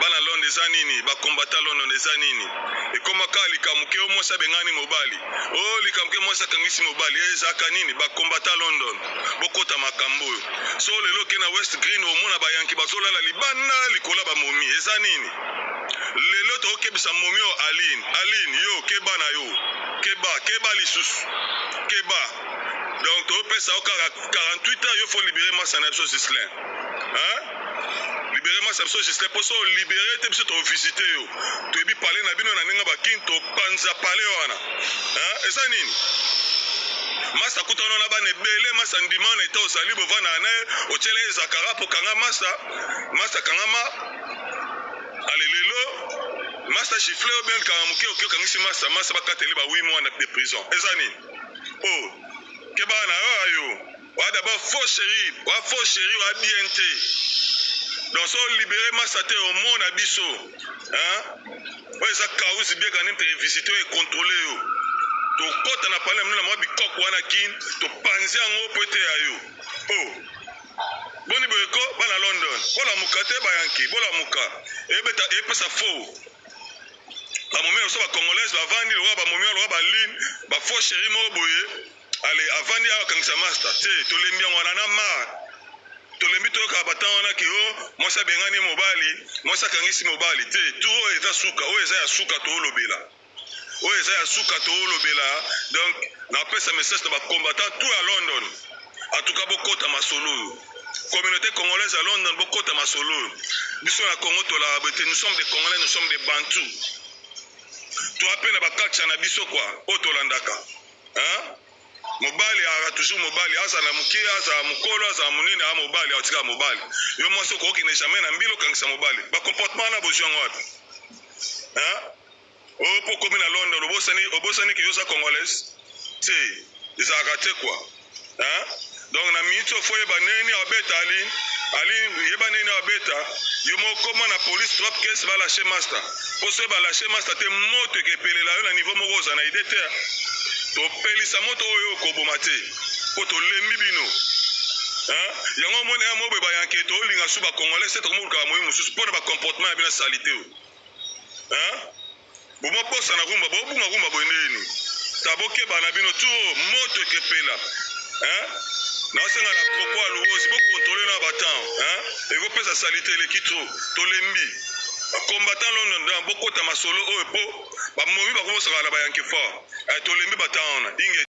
Bana Londres eza nini? Ba combattants London eza nini? Ekoma kaka likambo ke o mwasi abengani mobali. O likambo ke mwasi akangisi mobali. Ezalaka nini? Ba combattants London bokota makambo oyo. So lelo ke na West Green omona ba yanki bazolala libanda likolo ya ba momi. Eza nini? Lelo tokebisa momi oyo Aline. Aline yo keba na yo. Keba, keba lisusu. Keba. Donc topesa yo kaka 48 heures yo faut libérer masa na biso Gislain. Hein? Libérer masa biso Gislain poso libérer te biso to visiter yo. Toyebi palais na bino na ndenge bakin to panza palais wana. Hein? Eza nini? Masa kutana na bana ebele masa ndima na ete ozali bovanda na ye otyela ye zakara mpo kanga masa masa kangama ale lelo masa gifle oyo bien kanga moke oke okangisi masa masa bakateli ba 8 mois de prison eza nini? Oh, keba na yo ayo oa d'abord faux chéri, oa faux chéri, oa bien te. Donc so libéré masa te omona biso, hein? Oyo eza kausi bien quand même te visiter et contrôler yo. Tokɔta na palais na mwa bikoko wana kin topanzi yango po ete ya yo. Oh, boni boye ko bana London, bolamuka te bayanki, bolamuka ebeta epesa faux bamomi na biso bacongolaise bavandi lokola bamomi lokola baline bafaux chéri moko boye. Ale avandi awa akangisa master te, tolembi yango wana na mar tolembi toyokaka batan wana ke o mwasi abengani mobali, mwasi akangisi mobali te. Tu oyo eza suka, oyo eza ya suka toolobela, oyo eza ya suka toolobela. Donc napesa message na bacombattant tout ya London. En tout cas bokota masolo oyo, communauté congolaise ya London, bokota masolo oyo. Biso na Congo tolaka boye te. Nous sommes des Congolais, nous sommes des Bantu. Toa mpe na baculture na biso kua oyo tolandaka, hein? Mobali azala toujours mobali, azala moke, azala mokolo, azala monene, aa mobali, atikala mobali. Yo mwasi okokende jamais na mbila okangisa mobali. Bacomportement wana bozwi yango wapi, hein? Oyo mpo okomi na London obosani, obosani ke yo oza congolaise te, ezalaka te quoi, hein? Donc na miniti oyo faut yeba ndenge nini abeta Aline. Aline, yeba ndenge nini abeta yo moko. Koma na police, drop case, balâcher master. Mpo soki balâcher master te, moto ekepelela yo na niveau moko oza na idée te. Topelisa moto oyo okoboma te mpo tolembi bino, hein? Yango omoni ya moboye bayanke tolinga su bacongolais te, tokomoluka bamoyi mosusu mpo na bacomportement ya bino sali te oyo, hein? Bomobosana rumba, bobunga rumba boye ndeni ta bokeba na bino tu moto ekepela, hein? Naosenga na propos ya Luozi, bocontrôler na batan, hein? Ekopesa saleté eleki trop, tolembi. Bacombattant London bokota masolo oyo mpo bamomi bakomosaka na bayanke fort. Tolembi batan wana inge.